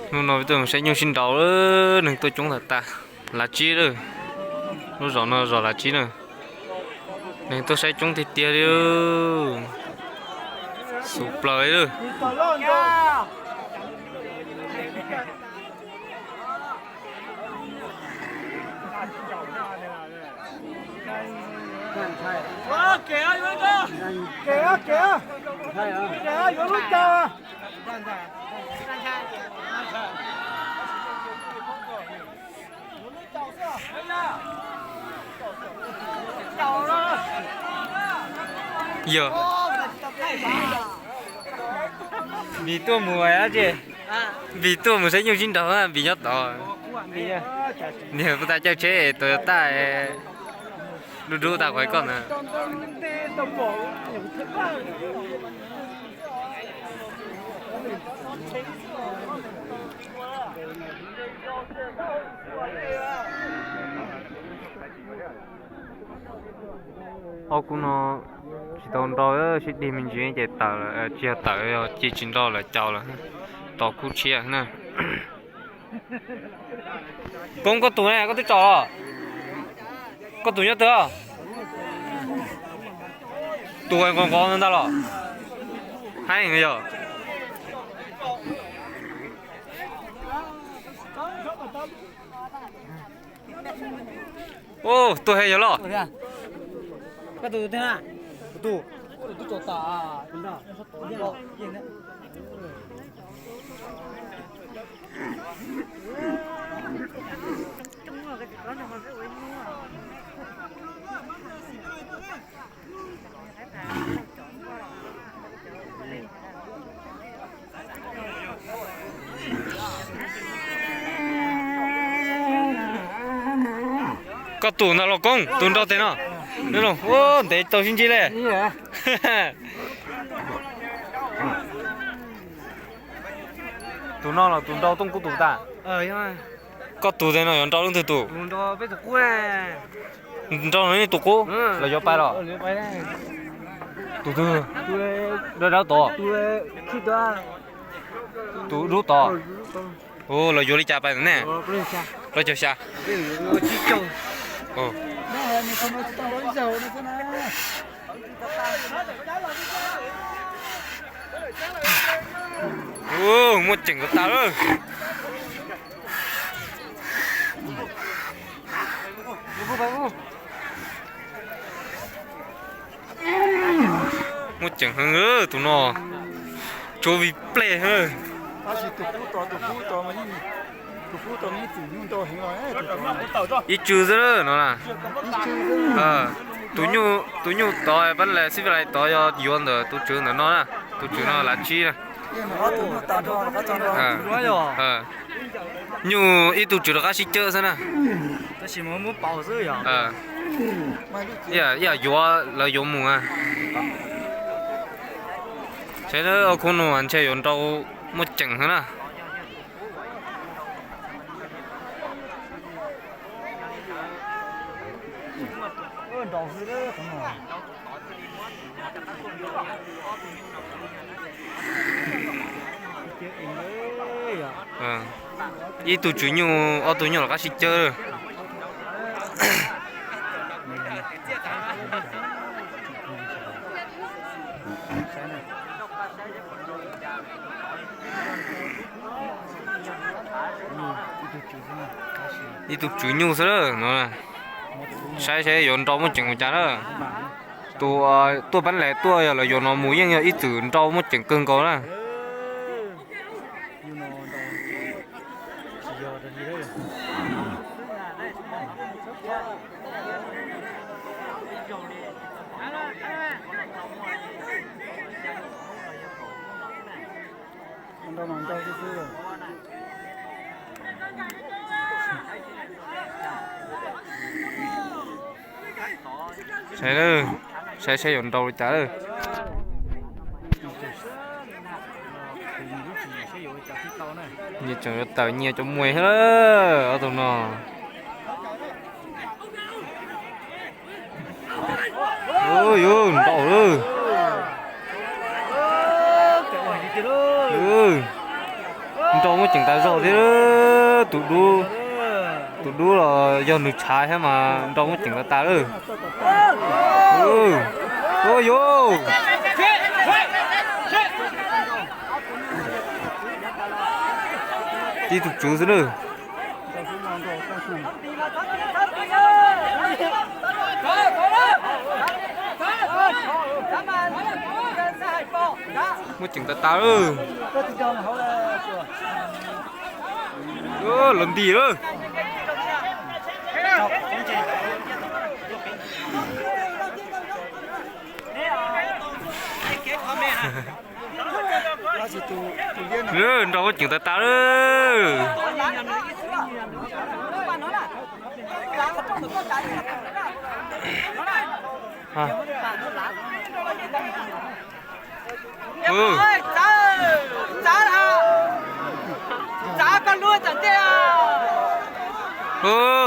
Hnub no peb tuaj saib nyuj sib nraus, neeg tuaj coob tag tag. Lav tsib lawm, lub zos no zos Lav Tsib na. Neeg tuaj saib coob tiag tiag li, xus plaws li lawm. Yog Npis tuaj mus dab tsi? Npis tuaj mus saib nyuj sib nraus, Npis nyob tod. Niag puas tas caij tsheb Toyota dub dub tas quav koj ntawd. Ob khub no tsis tau nrau, sib dig me ntsis ces tawm lawm, tsis yog tawm, yog cia tsis nrau lawm caum lawm. Tos khub tshiab na. Koob, koj tus ne, koj twb tso los? Koj tus nyob twg? Tus nqos nqos ntag los? Haib yog. Ub, tuaj he yog los. Koj tus ntag los Koob, tus nrau tes no. Ntev tau sib ntsib li. Tus no los tus nrau Tooj Kub tus tas. Koj tus tes no yuav nrau leej twg tus? Nrau no nej tus qub los yuav pais los? Tus twg? Dawb dawb tod. Tus dub tod. Ua, los yuav li cas pais ntawd ne? Plaub caug xya. Ua, muaj ceem kom tas lawm. Muaj ceem heev tus no, tsuav vim plej. Ib tswv xwb no na. Tus nyuj, tus nyuj tod pab le xib fwb lais tod yog yuav ntawm tus tswv ntawm no na. Tus tswv no Lav Tsib na. Nyuj ib tug tswv rov qab sib cawb xwb na. Ib yam yuav lawv yuav mus. Saib ob khub no ntshe yuav nrau muaj ceem heev na. Ib tug tswv nyuj, ob tug nyuj rov qab sib cawb. Ib tug tswv nyuj xwb no. Saib saib yuav nrau muaj ceem ua cas na. Tus tuaj pab le tuaj yog lawv yuav no mus yeej yog ib txwm nrau muaj ceem kawg nkaus na. Saib, saib saib yuav nrau li cas. Nyias tseem yuav tawm nyias cov muag thiab, ob tug no. Yuav nrau lawm. Nrau muaj ceem tas zog thiab. Tus dub, tus dub los yog nws tshav thiab mas nrau muaj ceem tas tas lawm. Ua yuav tib tug tswv xwb na. Muaj ceem tas tas lawm. Los nti lawm. Nrau muaj ceem tas tas lawm.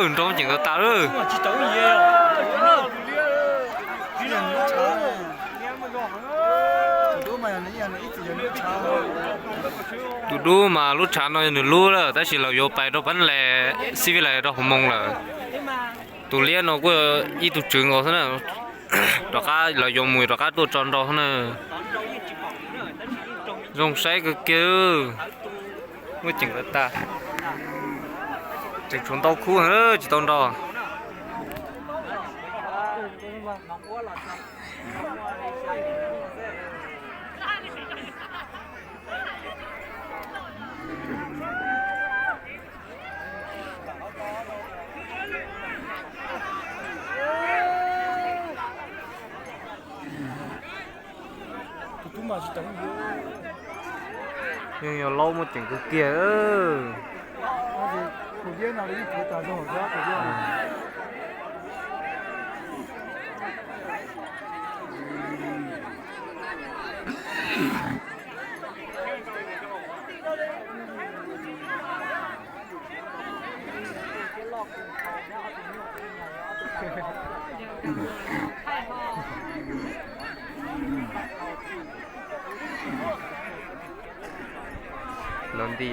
Nrau muaj ceem tas tas lawm. Tus dub mas lub tshav no yog nws lub lawm tab sis los yuav pais rau Pab Lais, Xib Fij Lais rau hauv moo lawm. Tus liab no kuj ib tug tswv nkaus xwb na. Rov qab los yuav mus rov qab tuaj tso nrau xwb na. Zoo saib kawg kiag. Muaj ceem tas tas. Tseem tshuav ntau khub tsis tau nrau. Yeej yog laub muaj ceem kawg kiag. Los nti.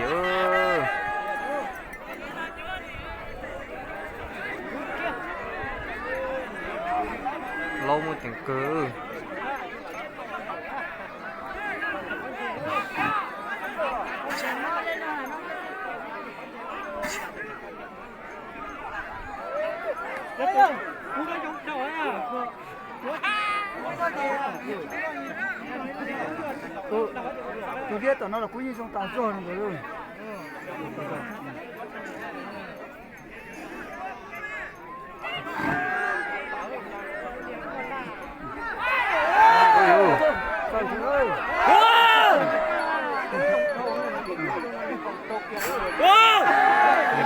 Laub muaj ceem kawg. Tus liab tom no los kuj yeej zoo tas zog li ntawd.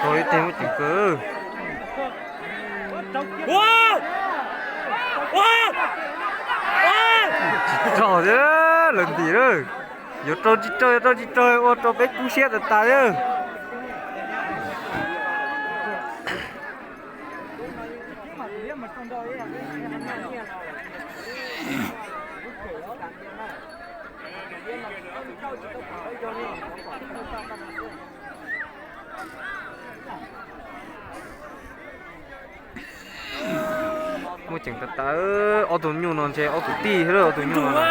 Rau li tej muaj ceem kawg. Tsis raug thiab, lawv ntim lawm. Yuav raug tsis raug, yuav raug tsis raug ua rau peb kub siab tas tas thiab. Muaj ceem tas tas, ob tug nyuj no ntshe ob kwv tij thiab, ob tug nyuj no.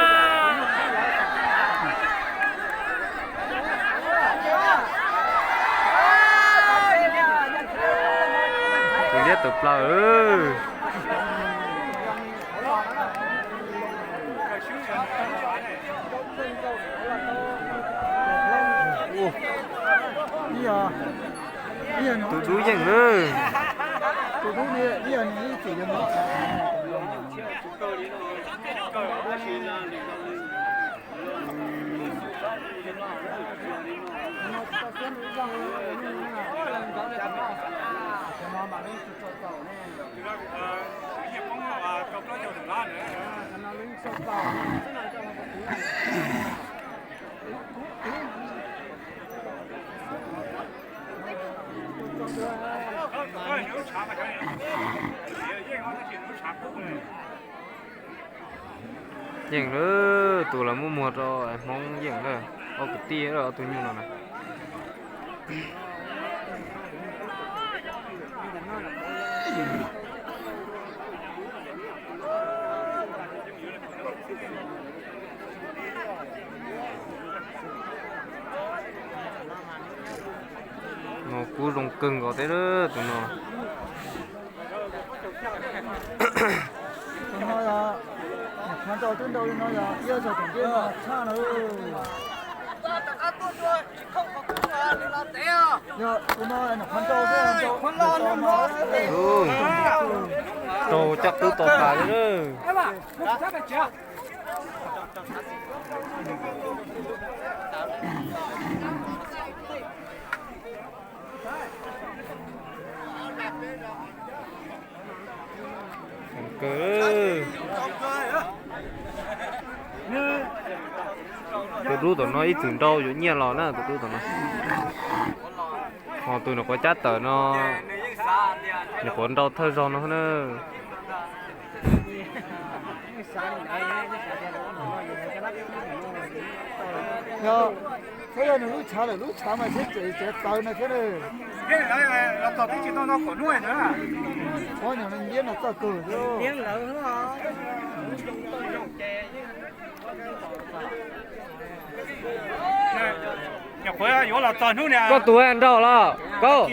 Tus liab tawm plaws. Tus dub yeej lawm. Yeej lawm, tus lawv muab muag rau Hmoob yeej lawm, ob kwv tij ob tug nyuj no na. No kub zoo kawg nkaus thiab tus no. Tus no yog nyuam qhuav nrau twb nrau li no yog iab zog tom ntej no tshaj na. Yog tus no nyuam qhuav nrau xwb, nrau, nrau caj qwb to tas li na. Tus dub tom no ib txwm nrau yuav nyiaj los na, tus dub tom no. Ho tus nyuam qhuav cab tawm no, nyuam qhuav nrau thawj zaug no na. Yog, txhob yog nws lub tshav lawm, lub tshav mas seb tseem txawv no thiab. Nyuam qhuav yuav los txog hnub niam. Koj tus nrau los koj.